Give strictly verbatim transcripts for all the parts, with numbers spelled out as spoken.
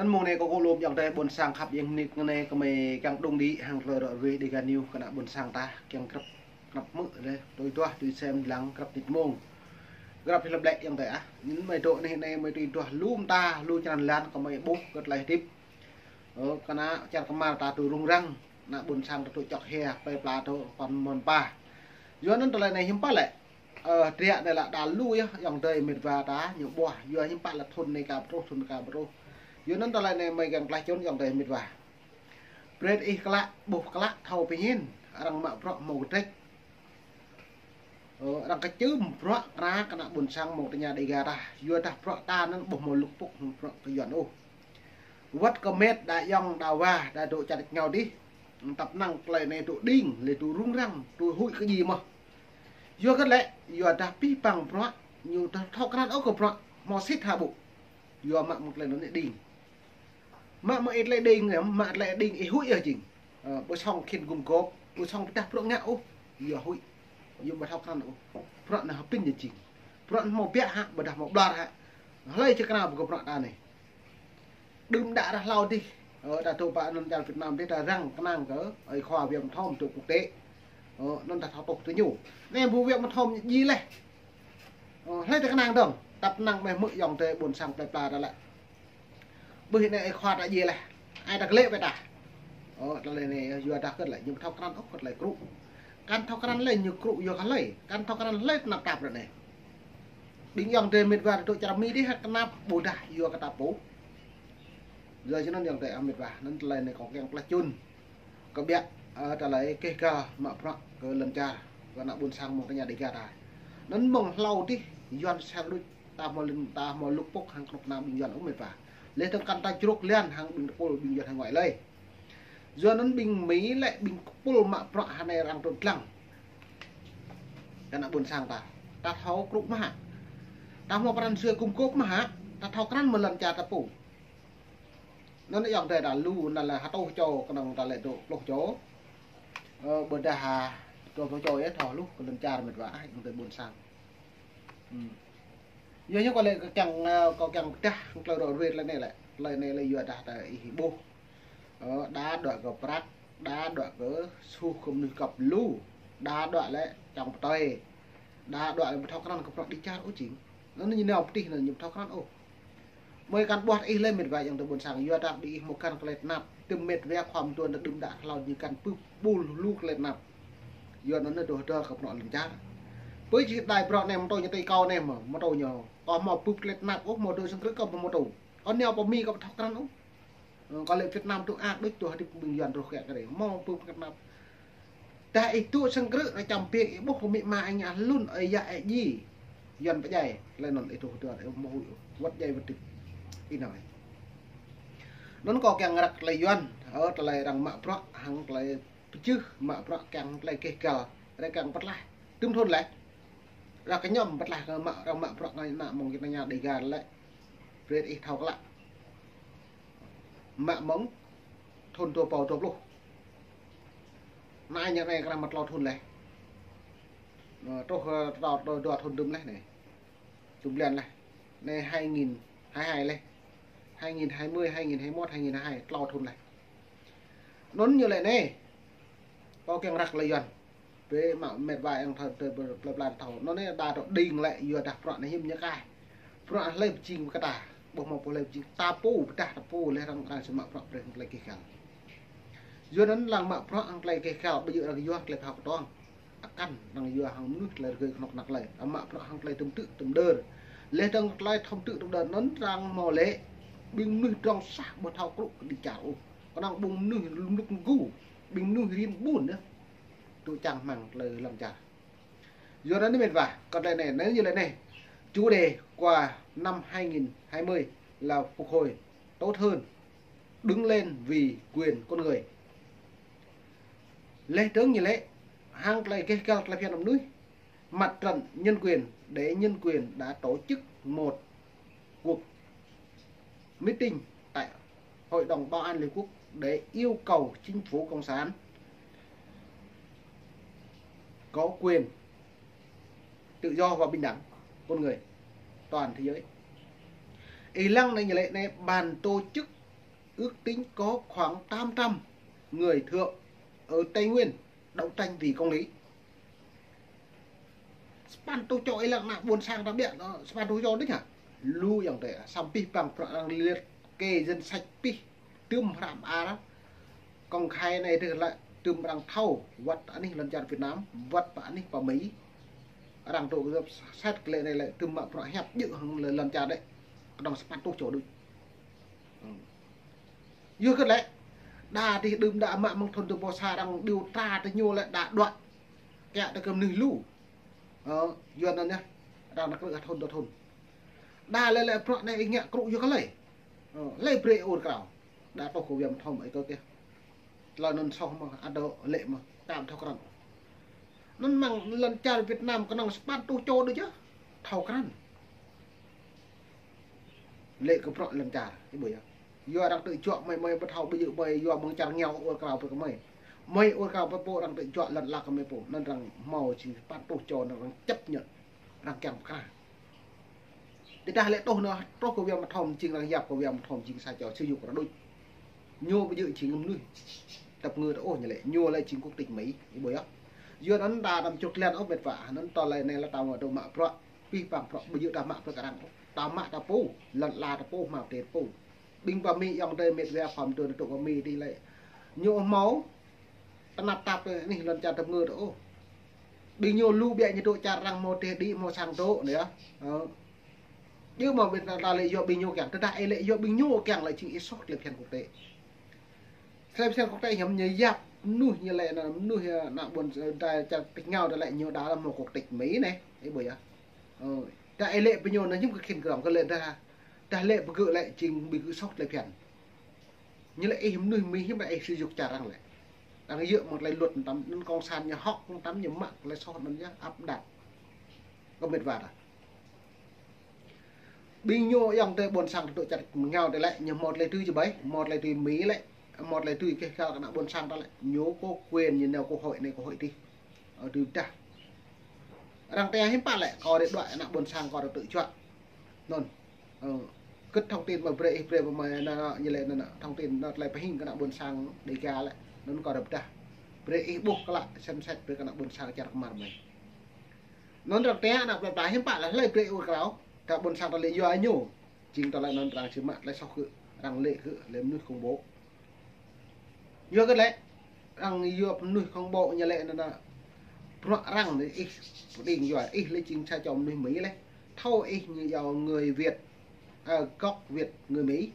Mông anai kâo kơ lŏm ayŏng adơi ƀôn sang khăp, ayŏng nik anai kơ mơi kiăng đung đĭ hăng tơlơi ră ruai Dega News kơ ană ƀôn sang ta kiăng krăp, krăp mơ̆ lĕ tui duah tui sem lăng krăp nit mông. Krăp hĭ lăp lĕ ayŏng adơi ah. Anŭn mơi dŏ anai anai mơi tui duah lu mơta, lu črăn lan kơ mơi ƀuh kơ tơlơi hơdip. Ơ, kơ ană čar kơmar ta tui rŭng răng, ană ƀôn sang ta tui čŏk hia, plơi pla tui păn mơ̆n pa. Yua anŭn tơlơi anai hiư̆m pă lĕ. Ơ, triă anai lă đa lu yơh, ayŏng adơi met wa ta ñu ƀuah, yua hiư̆m pă lĕ thŭn anai ka pơtruh, thŭn ka pơtruh. Yua anŭn tơlơi anai mơi kiăng klah čŭn ayŏng adơi met wa. Brơi ih klă, ƀuh klă, thâo pơñen, arăng mă bruă hmâo kơdrĕč. Ơ, arăng kơčưm bruă kơ ană ƀôn sang mơ̆ng tơña Dega ta. Yua dah bruă ta anŭn ƀu hmâo lŭk pŭk hăng bruă kơ Yuan ôh. Wơ̆t kơ met đa ayŏng đa wa đa dŏ čar ngao dih. Tăp năng tơlơi anai dŏ đing, lĕ dŏ rŭng răng, dŏ huĭ kơ djai mơ̆n. Yua kơ lĕ, yua dah pih păng bruă, ñu dah thâo krăn ôh kơ bruă, hmâo sĭt hă ƀu. Yua mă mơ̆ng tơlơi anŭn anai đing. Mă mơ̆ng ih tơlơi đing, mă tơlơi đing ih huĭ yơh jing. Ơ, ƀu song khĭn gum gôp, ƀu song pơdah bruă ngă ôh, yua huĭ. Yua ƀu thâo krăn ôh. Bruă anai hơpĭn yơh jing. Bruă anai hmâo biă hă, ƀôdah hmâo ƀlŏr hă. Hlơi či kơnang ƀu kơ bruă ta anai. Đưm đă ră hlâo dih. Ơ, ta dŏ pơ anŭn čar Việt Nam dih, ta răng kơnang kơ ơi khua Việt Nam tơ quốc tế. Ơ, anŭn ta thâo tŏk tơ ñu. Anai ƀu Việt Nam djai leh. Ơ, hlơi ta kơnang dơ̆ng. Tăp năng mơi hmư̆ ayŏng adơi ƀôn sang plơi pla ta lĕ. Ƀơi anai ơi khua ta djai leh. Ai ta glĕ ƀơi ta. Ơ, tơlơi anai yua dah kơ tơlơi ñu thâo krăn ôh kơ tơlơi krŭ. Kăn thâo krăn lĕ ñu krŭ yua kơ hlơi. Kăn thâo krăn hlơi tơnap tap ră anai. Ƀing ayŏng adơi met wa dŏ čar Mi dih hă tơnap ƀôdah yua kơ ta pô. Yua anŭn ayŏng adơi ah met wa, anŭn tơlơi anai kâo kiăng klah čŭn. Kơ biă, ơ, tơlơi keh gal mă bruă kơ lŏn čar, kơ ană ƀôn sang mơ̆ng tơña Dega ta. Anŭn mơ̆ng hlâo dih, Yuan sel đôč, ta hmâo lŭk, ta hmâo lŭk pŭk hăng kơnuk kơna ƀing Yuan ôh met wa. Leh dơ̆ng kăn ta jrôk lian hăng ƀing tơpul ƀing Yuan hải ngoại lơi. Yua anŭn ƀing Mi lĕ ƀing tơpul mă bruă hơnai arăng trŭn lăng. Kơ ană ƀôn sang ta. Ta thâo krŭ mơ̆ hă. Ta hmâo pran jua gum gôp mơ̆ hă. Ta thâo krăn mơ̆ lŏn čar ta pô. Anŭn ayŏng adơi ta lu anŭn lĕ hơtuh čô kơnơ̆ng ta lĕ dŏ pluh čô. Ơ, ƀôdah ha, dua pluh čô yơh thâo hluh kơ lŏn čar met wa ah, ayŏng adơi ƀôn sang. Hm. Yua ñu kâo lĕ kâo kiăng, ơ, kâo kiăng pơdah tơlơi ră ruai tơlơi anai lĕ. Tơlơi anai lĕ yua dah ta ih ƀuh. Ơ, đa đuaĭ kơ prăk, đa đuaĭ kơ suh kơ mơnuih kăp lu, đa đuaĭ lĕ čang pơtơi, đa đuaĭ lĕ ƀu thâo krăn kơ bruă đĭ čar ôh jing. Anŭn ñu nao pơtih anŭn ñu ƀu thâo krăn ôh. Mơi kăn ƀuah ih lĕ met wa ayŏng adơi ƀôn sang, yua dah ƀing ih hmâo găn kơ tơlơi tơnap, tơm met wa khua mơtuan ta đưm đă hlâo ñu găn pưp ƀul lu kơ tơlơi tơnap. Yua anŭn anai dŏ hơdơr kơ bruă lŏn čar. Pơ či đai bruă anai mơtô ñu tui kâo anai mơ̆, mơtô ñu. Kâo hmâo pưp tơlơi tơnap ôh, hmâo dŏ sang krư̆ kâo ƀu mơtô. Kâo nao pơ Mi kâo ƀu thâo krăn ôh. Ơ, kâo lĕ Việt Nam tŭ ak đôč tŭ hơdip ƀing Yuan rŏh kĕ kơ rei. Hmâo pưp kơ tơnap. Dah ih dŏ sang krư̆ anai čăm biă ih ƀuh kơ amĭ ama ih hlŭn ơi yă ih djai. Yuan pơdjai, tơlơi anŭn ih dŏ hơdơr, ih hmâo huĭ, wơ̆t djai wơ̆t hơdip. Ih nao. Anŭn kâo kiăng răk tơlơi Yuan, ơ, tơlơi arăng mă bruă, hăng tơlơi pơjưh mă bruă kiăng tơlơi keh gal, rei kiăng pơtlaih. Tơm thŭn leh. Ră kơ ñăm pơtlaih kơ mă, arăng mă bruă anai ană mơ̆ng tơña Dega lĕ. Brơi ih thâo klă. Mă mơ̆ng thŭn dua rơbâo dua pluh. Anai ñu anai kơnang mă tlâo thŭn leh. Ơ, truh, ơ, tlâo, dua, dua thŭn tơm leh anai. Tơm blan leh. Anai hai nghìn hai hai leh. Hai nghìn hai mươi, hai nghìn hai mươi mốt, hai nghìn hai mươi hai, tlâo thŭn leh. Anŭn ñu lĕ anai. Kâo kiăng răk tơlơi Yuan. Brơi mă met wa ayŏng adơi plơi pla thâo. Anŭn anai đa dŏ đing lĕ yua dah bruă anai hiư̆m ñu kah. Bruă hlơi pơjing kơ ta. Ƀu hmâo pô hlơi pơjing. Ta pô, pơdah ta pô leh arăng, arăng či mă bruă brơi hăng tơlơi keh gal. Yua anŭn lăng mă bruă hăng tơlơi keh gal, ƀu djơ̆ arăng yua tơlơi phao kơtuang. Akăn arăng yua hăng mơnuih tơlơi rơgơi kơnuk kơna lơi. Arăng mă bruă hăng tơlơi tơm tư̆ tơm đơr. Leh dơ̆ng tơlơi tơm tư̆ tơm đơr anŭn arăng hmâo lĕ ƀing mơnuih drŏng sah ƀu thâo krŭ kơ đĭ čar ôh. Kơnơ̆ng ƀing mơnuih lŭk mgu, ƀing mơnuih rin ƀun yơh. Tŭ čang hmăng tơlơi lŏn čar. Yua anŭn met wa, kơ tơlơi anai, anŭn ñu lĕ anai. Chủ đề của năm hai nghìn hai mươi là phục hồi tốt hơn, đứng lên vì quyền con người. Leh dơ̆ng ñu lĕ, hăng tơlơi keh gal tơlơi phiăn mơnuih, Mặt trận Nhân quyền để Nhân quyền đã tổ chức một cuộc meeting tại Hội đồng Bảo an Liên Hợp Quốc để yêu cầu chính phủ Cộng sản có quyền tự do và bình đẳng con người toàn thế giới. Ih lăng anai ñu lĕ anai ban tổ chức Ước tính có khoảng tám trăm người thượng ở Tây Nguyên đấu tranh vì công lý. Sapăn rơtuh čô ih lăng ană ƀôn sang ta ƀiă, sapăn rơtuh čô đôč hă? Lu ayŏng adơi, samơ̆ pih păng prăk arăng liệt kê danh sách pih tơm hră mơar. Công khai anai dơ̆ng lĕ tơm arăng thâo, wơ̆t anih lŏn čar Việt Nam, wơ̆t pơ anih pơ Mi. Arăng dŏ gơ̆p sĕt kơ lĕ anai lĕ tơm mă prăk hiăp djơ̆ hăng lŏn čar đĕ. Kơnơ̆ng sapăn rơtuh čô đôč. Yua kơ lĕ đa tih đưm đă mă mơ̆ng thun dua rơbâo sa arăng điều tra tơ ñu lĕ đa đuaĭ. Kiăng tơ kơ mơnuih lu. Ơ, yua anŭn yơh, arăng nao krư̆ thun dua thun. Đa lĕ lĕ prăk anai ih ngă krŭ yua kơ lĕ. Ơ, lĕ brơi ur krao. Đa rơtuh kơ Việt Nam thom ai kơ kiăng. Tơlơi anŭn soh mơ̆, ăt dŏ lĕ mơ̆, tam thâo krăn. Anŭn mơ̆ng lŏn čar Việt Nam kơnơ̆ng sapăn rơtuh čô đôč yơh. Thâo krăn. Lĕ kơ prăk lŏn čar, ih ƀuh yơh. Yua arăng tơčuă mơi, mơi ƀu thâo ƀu djơ̆ mơi, yua mơ̆ng čar rơngiao ur krao pơ kơ mơi. Mơi ur krao pơ pô arăng tơčuă lŏn la kơ mơi pô, anŭn arăng hmâo či sapăn rơtuh čô anŭn arăng čĕp ñĕt. Arăng kiăng pơkra. Tơdah lĕ rơtuh anŭn, rơtuh kơ Việt Nam thom jing arăng yap kơ Việt Nam thom jing sa čô sư yuk ră đôč. Ñu ƀu djơ̆ jing mơnuih tơpơngư tơ ôh ñu lĕ, ñu lĕ jing quốc tịch Mỹ, ih ƀuh yơh. Yua anŭn ta đăm čut klan ôh mĕt wa, anŭn tơlơi anai lĕ ta mă dŏ mă prăk, pih păng prăk ƀu djơ̆ ta mă prăk arăng ôh. Ta mă ta pô, lŏn la ta pô, hmâo tĕt pô. Ƀing pơ Mi ayŏng adơi mĕt wa khŏm dŏ tơ pơ Mi tih lĕ. Ñu hmâo tơnap tap anih lŏn čar tơpơngư tơ ôh. Ƀing ñu lu biă ñu dŏ čar arăng hmâo teh đĭ hmâo sang dŏ anai yơh. Ơ. Yua mơ̆ ƀing ta lĕ yua ƀing ñu kiăng, tơdah ih lĕ yua ƀing ñu kiăng lĕ jing ih soh tơlơi phiăn quốc tế. Tơlơi phiăn quốc tế hiam ñu yap mơnuih ñu lĕ anŭn mơnuih ană ƀôn đa čar tơngao đa lĕ ñu đa hmâo quốc tịch Mỹ anai, ih ƀuh yơh. Ơ. Tơdah ih lĕ ƀing ñu anŭn hiư̆m kơ khĭn kơdŏng kơ lĕ đa, đa lĕ pơgơ̆ lĕ jing ƀing gơ̆ soh tơlơi phiăn. Ñu lĕ ih mơnuih Mi hiư̆m lĕ ih sư yuk čar arăng lĕ. Arăng yơh mơ̆ng tơlơi luật tăm, anŭn cộng sản ñu hŏk tăm ñu mă tơlơi soh anŭn yơh áp đặt. Kơ mĕt wa ta. Ƀing ñu ayŏng adơi ƀôn sang dŏ čar rơngiao đa lĕ, ñu hmâo tơlơi tui či ƀai, hmâo tơlơi tui Mi lĕ, hmâo tơlơi tui kơ kơ ană ƀôn sang ta lĕ. Ñu có quyền ñu nao cơ hội anai cơ hội tih. Ơ, tui dah. Arăng tơña hiư̆m pă lĕ, kâo đe đuaĭ ană ƀôn sang kâo dŏ tơčuă. Anŭn. Ơ, kơ thông tin mă brơi ih brơi pơ mơi anŭn, anŭn, ñu lĕ anŭn, anŭn, thông tin anŭn tơlơi pơhing kơ ană ƀôn sang Đêga lĕ. Anŭn kâo rơp dah. Brơi ih ƀuh klă, xem sĕt brơi kơ ană ƀôn sang čar kơmar mơi. Anŭn arăng tơña ană plơi pla hiư̆m pă lĕ, hlơi brơi ur krao. Kơ ƀôn sang ta lĕ yua ñu. Jing tơlơi anŭn arăng či mă tơlơi soh gơ̆, arăng lĕ gơ̆, lĕ mơnuih khủng bố. Yua kơ lĕ, arăng yua mơnuih khủng bố ñu lĕ anŭn anŭn. Prăk arăng anai ih pơđing yua, ih lĕ jing sa čô mơnuih Mi lĕ. Thâo ih ñu yua người Việt, ơ, gốc Việt người Mỹ.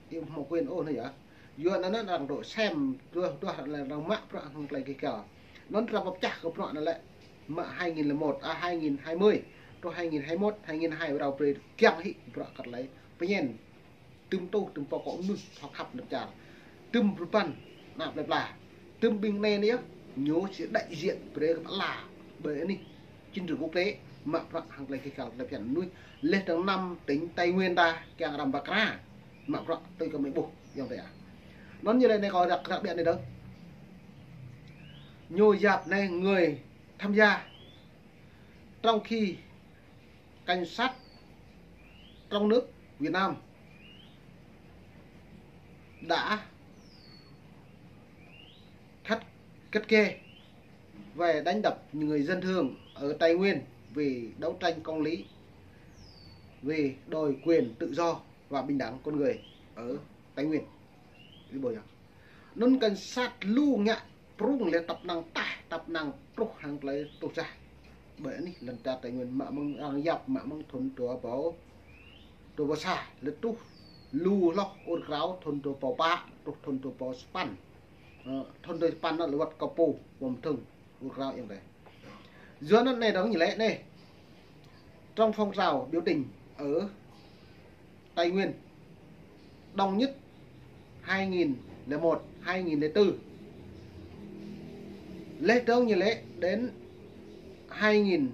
Ih hmâo quyền ôh anŭn yơh. Yua anŭn anŭn arăng dŏ sem, duah, duah arăng lĕ arăng mă prăk hăng tơlơi gih gal. Anŭn arăng pơčah kơ prăk anŭn lĕ. Mă hai nghìn lẻ một, à, hai nghìn hai mươi, truh hai nghìn hai mươi mốt, hai nghìn hai mươi rao brơi kiăng hĭ prăk kơ tơlơi pơñen. Tơm tuh, tơm pô kơ mơnuih thâo khăp lŏn čar. Tơm pơpăn, ană plơi pla. Tơm ƀing anai anai yơh, ñu či đại diện brơi kơ pơala. Ƀơi anih, chính trường quốc tế, mă prăk hăng tơlơi gih gal tơlơi phiăn mơnuih. Leh dơ̆ng năm tỉnh Tây Nguyên ta, kiăng răm pơkra. Mă prăk tui kơ mơi ƀuh, ayŏng adơi ah. Anŭn ñu lĕ anai kâo răk, răk biă anai dơ̆ng. Ñu yap anai người tham gia trong khi cảnh sát trong nước Việt Nam đã thắt khắt khe về đánh đập người dân thường ở Tây Nguyên vì đấu tranh công lý, vì đòi quyền tự do và bình đẳng con người ở Tây Nguyên. Ih ƀuh yơh. Anŭn cảnh sát lu ngă prŭng lĕ tăp năng tah, tăp năng truh hăng tơlơi truh čah. Ƀơi anih lŏn čar Tây Nguyên mă mơ̆ng arăng yap mă mơ̆ng thun dua rơbâo, dua rơbâo sa lĕ truh lu hloh ur krao thun dua rơbâo pă, truh thun dua rơbâo sapăn. Ơ, thun dua rơbâo sapăn anŭn lĕ wơ̆t kơ pô, pô mơ̆ng thŭn ur krao ayŏng adơi. Yua anŭn anai dơ̆ng ñu lĕ anai. Trong phong trào biểu tình ở Tây Nguyên, đồng nhất hai nghìn lẻ một, hai nghìn lẻ tư. Leh dơ̆ng ñu lĕ đến hai nghìn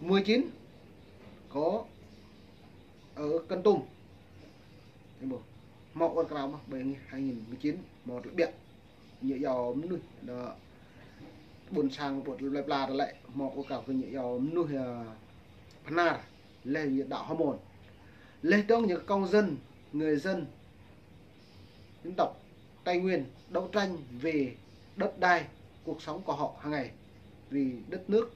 mười chín có ở Kon Tum. Hmâo ur krao mơ̆, ƀơi anih hai nghìn mười chín, hmâo tơlơi biă. Ñu yua mơnuih, anŭn ƀôn sang ƀôn plơi pla ta lĕ, hmâo ur krao kơ ñu yua mơnuih, ơ, Bahnar, leh ñu đaŏ Hmôn. Leh dơ̆ng ñu công dân, người dân dân tộc Tây Nguyên đấu tranh vì đất đai, cuộc sống của họ hàng ngày, vì đất nước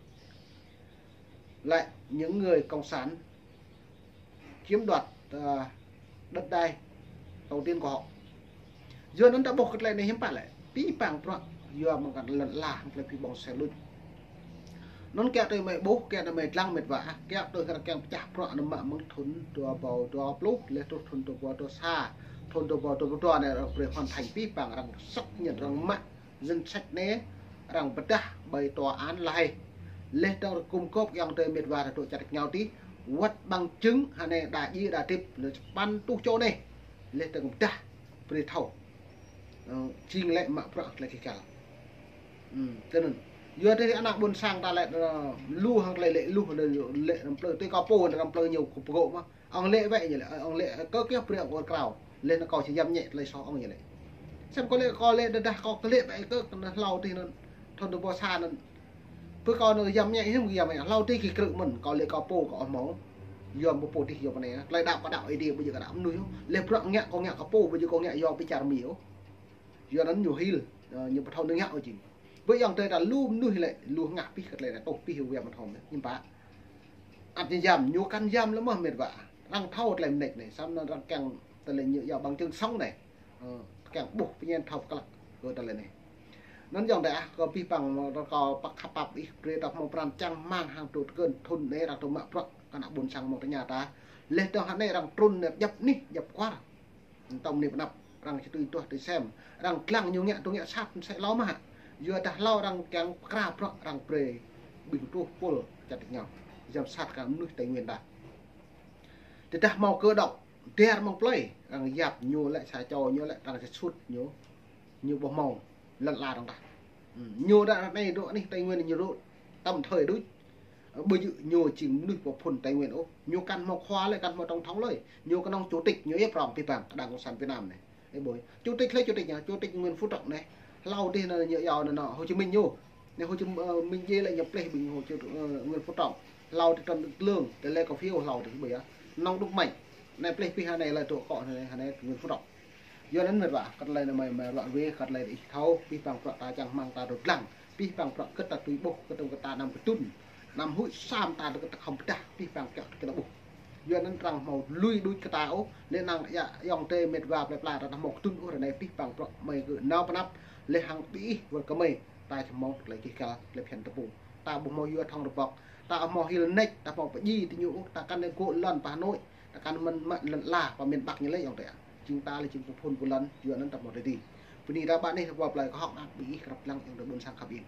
lại những người cộng sản chiếm đoạt, à, đất đai tổ tiên của họ. Yua anŭn ta ƀuh kơ tơlơi anai hiư̆m pă lĕ, pĭ păng prăk, yua mơ̆ng kăn lŏn ala hăng tơlơi phi ƀong sel đuč. Anŭn kiăng tui mơi ƀuh, kiăng tui mơi lăng mĕt wa, kiăng tui kơ kiăng pơčah prăk anŭn mă mơ̆ng thŭn dua rơbâo dua pluh, laih truh thŭn dua rơbâo dua sa, thŭn dua rơbâo dua pluh dua anai arăng brơi hoàn thành pĭ păng arăng xác nhận arăng mă danh sách anai arăng pơdah ƀơi tòa án Lahê. Laih dơ̆ng arăng gum gôp kiăng tui mĕt wa ta dŏ čar tơngiao tih, wơ̆t bằng chứng hơnai đa ji đa tip lĕ sapăn rơtuh čô anai. Laih dơ̆ng pơdah brơi thâo. Ơ, jing lĕ mă prăk tơlơi kih kal. Ư, tui anŭn. Yua tơdah ană ƀôn sang ta lĕ, ơ, lu hăng tơlơi lĕ lu lĕ, lĕ răm plư, tui kâo pô răm plư ñu kơ pơgô̆ mơ̆n. Ong lĕ wĕ ñu lĕ, ong lĕ kơ kiăng brơi ong krao. Laih anŭn kâo či yăm ñĕ tơlơi soh ong ñu lĕ. Sem kâo lĕ, kâo lĕ tơdah kâo kơ lĕ wĕ kơ kơ anŭn hlâo tih anŭn. Thŭn dua rơbâo sa anŭn. Pơ kâo anŭn yăm ñĕ hiư̆m kơ yăm ñĕ. Hlâo tih kơ krư̆ mơ̆n, kâo lĕ kâo pô kâo ƀu hmâo. Yua mơ̆ pô tih yua pơ anai. Tơlơi đaŏ kâo đaŏ Ơi Adai, ƀu djơ̆ kâo đaŏ mơnuih ôh. Laih prăk ngă kâo ngă kâo pô, ƀu djơ̆ kâo ngă yua pơčar mi ôh. Yua anŭn ñu hil, ơ, ñu pơthâo nơ̆ng ngă ôh jing. Ƀơi ayŏng adơi ta lu mơnuih lĕ, lu ngă pĭ kơ tơlơi anai, tŏh pĭ hyu wia mơ̆n thâo mĕt, hiư̆m pă. Ăt ñu yăm, ñu kăn yăm lĕ mơ̆ mĕt wa. Arăng thâo tơlơi mơneč anai, samơ̆ arăng kiăng tơlơi ñu yua bằng chứng sống anai. Ơ, kiăng ƀuh pơñen thâo pơklăk kơ tơlơi anai. Anŭn ayŏng adơi ah, kơ pĭ păng mơ̆ kâo pơkhăp pap ih brơi ta hmâo pran čang rơmang hăng tŭ tơkơn thŭn anai arăng tŭ mă prăk kơ ană ƀôn sang mơ̆ng tơña ta. Laih dơ̆ng hơnai arăng trŭn anai djăp anih, djăp kwar. Tơm anai pơ anăp, arăng či tui tuah tui sem. Arăng lăng ñu ngă tŭ ngă sat, mơsĕ hlâo mơ̆ hă. Yua dah hlâo arăng kiăng pơkra prăk arăng brơi ƀing truh pôl čar tơngiao. Giám sát kơ mơnuih Tây Nguyên ta. Tơdah hmâo kơ đŏk, der mơ̆ng plơi, arăng yap ñu lĕ sa čô ñu lĕ arăng či sut ñu. Ñu ƀu hmâo lŏn ala arăng tah. Ư, ñu đa anai dŏ anih Tây Nguyên ñu dŏ tơm thời đuč. Ƀu djơ̆ ñu jing mơnuih pơ phŭn Tây Nguyên ôh. Ñu kăn hmâo khua lơi, kăn hmâo tổng thống lơi. Ñu kơnơ̆ng chủ tịch, ñu yap prong pĭ păng kơ Đảng Cộng sản Việt Nam anai. Ê ƀuh. Chủ tịch lơi chủ tịch ñu, chủ tịch Nguyễn Phú Trọng anai. Hlâo tih anŭn ñu yua anŭn Hồ Chí Minh ñu. Anai Hồ Chí, ơ, Minh djai lĕ ñu plih ƀing Hồ Chí, ơ, Nguyễn Phú Trọng. Hlâo tih Trần Đức Lương, tơlơi kơ phiêu hlâo tih ƀu yơh. Nông Đức Mạnh. Anai plih pĭ hơnai lơi tŭ kơ hơnai, hơnai Nguyễn Phú Trọng. Yua anŭn mĕt wa, kơ tơlơi anai mơi, mơi ruă wĕ, kơ tơlơi ih thâo, pĭ păng prăk ta čang rơmang ta rơđah lăng, pĭ păng prăk kơ ta tui ƀuh, kơ tơm kơ ta anăm pơtrŭn, anăm huĭ sa mơta kơ ta khŏm pơdah, pĭ păng kiăng kơ ta ƀuh. Yua anŭn arăng hmâo lui đuč kơ ta ôh, laih anŭn yă, ayŏng adơi mĕt wa plơi pla ta hmâo kơdŭn ôh ră anai pĭ păng prăk mơi kơ nao pơ anăp, laih hăng pĭ ih wơ̆t kơ mơi, ta či hmâo tơlơi kih kal, tơlơi phiăn tơpŭng. Ta ƀu hmâo yua thŏng rơbŏk, ta hmâo hil neč, ta hmâo pơdjai tơ ñu ôh, ta kăn gŏ lŏn pơ Hà Nội. Ta kăn mơ̆n mă lŏn ala pơ miền Bắc ñu lĕ ayŏng adơi ah. Jing ta lĕ jing pơ phŭn pơ lŏn, yua anŭn ta hmâo tơdơi. Bơni ta ƀă anih ta pơ plơi kơ hŏk đah ƀing ih krăp lăng ayŏng adơi ƀôn sang khăp in.